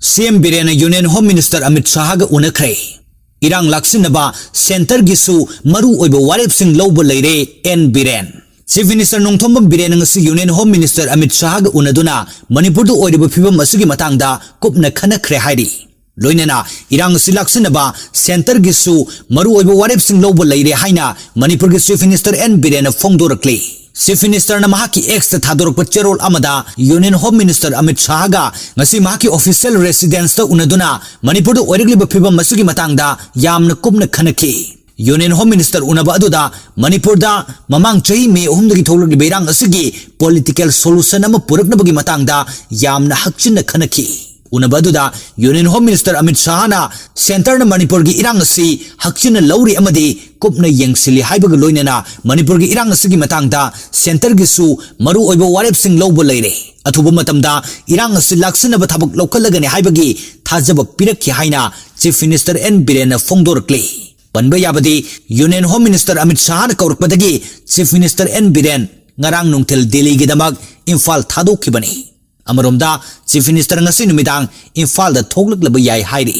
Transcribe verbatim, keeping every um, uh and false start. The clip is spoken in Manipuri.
ꯁꯤ ꯑꯦꯝ ꯕꯤꯔꯦꯟꯅ ꯌꯨꯅꯤꯌꯟ ꯍꯣꯝ ꯃꯤꯅꯤꯁꯇꯔ ꯑꯃꯤꯠ ꯁꯥꯍꯒ ꯎꯅꯈ꯭ꯔꯦ꯫ ꯏꯔꯥꯡ ꯂꯥꯛꯁꯤꯟꯅꯕ ꯁꯦꯟꯇꯔꯒꯤꯁꯨ ꯃꯔꯨ ꯑꯣꯏꯕ ꯋꯥꯔꯦꯞꯁꯤꯡ ꯂꯧꯕ ꯂꯩꯔꯦ, N Biren. Chief minister Nongthombam ꯕꯤꯔꯦꯟꯅ ꯉꯁꯤ ꯌꯨꯅꯤꯌꯟ ꯍꯣꯝ ꯃꯤꯅꯤꯁꯇꯔ ꯑꯃꯤꯠ ꯁꯥꯍꯒ ꯎꯅꯗꯨꯅ ꯃꯅꯤꯄꯨꯔꯗ ꯑꯣꯏꯔꯤꯕ ꯐꯤꯕꯝ ꯑꯁꯤꯒꯤ ꯃꯇꯥꯡꯗ ꯀꯨꯞꯅ ꯈꯟꯅꯈ꯭ꯔꯦ ꯍꯥꯏꯔꯤ꯫ ꯂꯣꯏꯅꯅ ꯏꯔꯥꯡ ꯑꯁꯤ ꯂꯥꯛꯁꯤꯟꯅꯕ ꯁꯦꯟꯇꯔꯒꯤꯁꯨ ꯃꯔꯨ ꯑꯣꯏꯕ ꯋꯥꯔꯦꯞꯁꯤꯡ ꯂꯧꯕ ꯂꯩꯔꯦ ꯍꯥꯏꯅ ꯃꯅꯤꯄꯨꯔꯒꯤ ꯆꯤꯐ ꯃꯤꯅꯤꯁꯇꯔ ꯑꯦꯟ ꯕꯤꯔꯦꯟꯅ ꯐꯣꯡꯗꯣꯔꯛꯂꯤ꯫ ꯆꯤꯐ ꯃꯤꯅꯤꯁꯇꯔꯅ ꯃꯍꯥꯛꯀꯤ ꯑꯦꯛꯁꯇ ꯊꯥꯗꯣꯔꯛꯄ ꯆꯦꯔꯣꯜ ꯑꯃꯗ ꯌꯨꯅꯤꯌꯟ ꯍꯣꯝ ꯃꯤꯅꯤꯁꯇꯔ ꯑꯃꯤꯠ ꯁꯥꯍꯒ ꯉꯁꯤ ꯃꯍꯥꯛꯀꯤ ꯑꯣꯐꯤꯁꯤꯌꯦꯜ ꯔꯦꯁꯤꯗꯦꯟꯁꯇ ꯎꯅꯗꯨꯅ ꯃꯅꯤꯄꯨꯔꯗ ꯑꯣꯏꯔꯛꯂꯤꯕ ꯐꯤꯕꯝ ꯑꯁꯤꯒꯤ ꯃꯇꯥꯡꯗ ꯌꯥꯝꯅ ꯀꯨꯞꯅ ꯈꯟꯅꯈꯤ꯫ ꯌꯨꯅꯤꯌꯟ ꯍꯣꯝ ꯃꯤꯅꯤꯁꯇꯔ ꯎꯅꯕ ꯑꯗꯨꯗ ꯃꯅꯤꯄꯨꯔꯗ ꯃꯃꯥꯡ ꯆꯍꯤ ꯃꯦ ꯑꯍꯨꯝꯗꯒꯤ ꯊꯣꯛꯂꯛꯂꯤꯕ ꯏꯔꯥꯡ ꯑꯁꯤꯒꯤ ꯄꯣꯂꯤꯇꯤꯀꯦꯜ ꯁꯣꯂꯨꯁꯟ ꯑꯃ ꯄꯨꯔꯛꯅꯕꯒꯤ ꯃꯇꯥꯡꯗ ꯌꯥꯝꯅ ꯍꯛꯆꯤꯟꯅ ꯈꯟꯅꯈꯤ꯫ ꯎꯅꯕ ꯑꯗꯨꯗ ꯌꯨꯅꯤꯌꯟ ꯍꯣꯝ ꯃꯤꯅꯤꯁꯇꯔ ꯑꯃꯤꯠ ꯁꯥꯍꯅ ꯁꯦꯟꯇꯔꯅ ꯃꯅꯤꯄꯨꯔꯒꯤ ꯏꯔꯥꯡ ꯑꯁꯤ ꯍꯛꯆꯤꯟꯅ ꯂꯧꯔꯤ ꯑꯃꯗꯤ ꯀꯨꯞꯅ ꯌꯦꯡꯁꯤꯜꯂꯤ ꯍꯥꯏꯕꯒ ꯂꯣꯏꯅꯅ ꯃꯅꯤꯄꯨꯔꯒꯤ ꯏꯔꯥꯡ ꯑꯁꯤꯒꯤ ꯃꯇꯥꯡꯗ ꯁꯦꯟꯇꯔꯒꯤꯁꯨ ꯃꯔꯨ ꯑꯣꯏꯕ ꯋꯥꯔꯦꯞꯁꯤꯡ ꯂꯧꯕ ꯂꯩꯔꯦ꯫ ꯑꯊꯨꯕ ꯃꯇꯝꯗ ꯏꯔꯥꯡ ꯑꯁꯤ ꯂꯥꯛꯁꯤꯟꯅꯕ ꯊꯕꯛ ꯂꯧꯈꯠꯂꯒꯅꯤ ꯍꯥꯏꯕꯒꯤ ꯊꯥꯖꯕ ꯄꯤꯔꯛꯈꯤ ꯍꯥꯏꯅ ꯆꯤꯐ ꯃꯤꯅꯤꯁꯇꯔ ꯑꯦꯟ ꯕꯤꯔꯦꯟꯅ ꯐꯣꯡꯗꯣꯔꯛꯂꯤ꯫ ꯄꯟꯕ ꯌꯥꯕꯗꯤ, ꯌꯨꯅꯤꯌꯟ ꯍꯣꯝ ꯃꯤꯅꯤꯁꯇꯔ ꯑꯃꯤꯠ ꯁꯥꯍꯅ ꯀꯧꯔꯛꯄꯗꯒꯤ ꯆꯤꯐ ꯃꯤꯅꯤꯁꯇꯔ ꯑꯦꯟ ꯕꯤꯔꯦꯟ ꯉꯔꯥꯡ ꯅꯨꯡꯊꯤꯜ ꯗꯤꯜꯂꯤꯒꯤꯗꯃꯛ ꯏꯝꯐꯥꯜ ꯊꯥꯗꯣꯛꯈꯤꯕꯅꯤ꯫ ꯑꯃꯔꯣꯝꯗ, ꯆꯤꯐ ꯃꯤꯅꯤꯁꯇꯔ ꯉꯁꯤ ꯅꯨꯃꯤꯗꯥꯡ ꯏꯝꯐꯥꯜꯗ ꯊꯣꯛꯂꯛꯂꯕ ꯌꯥꯏ ꯍꯥꯏꯔꯤ꯫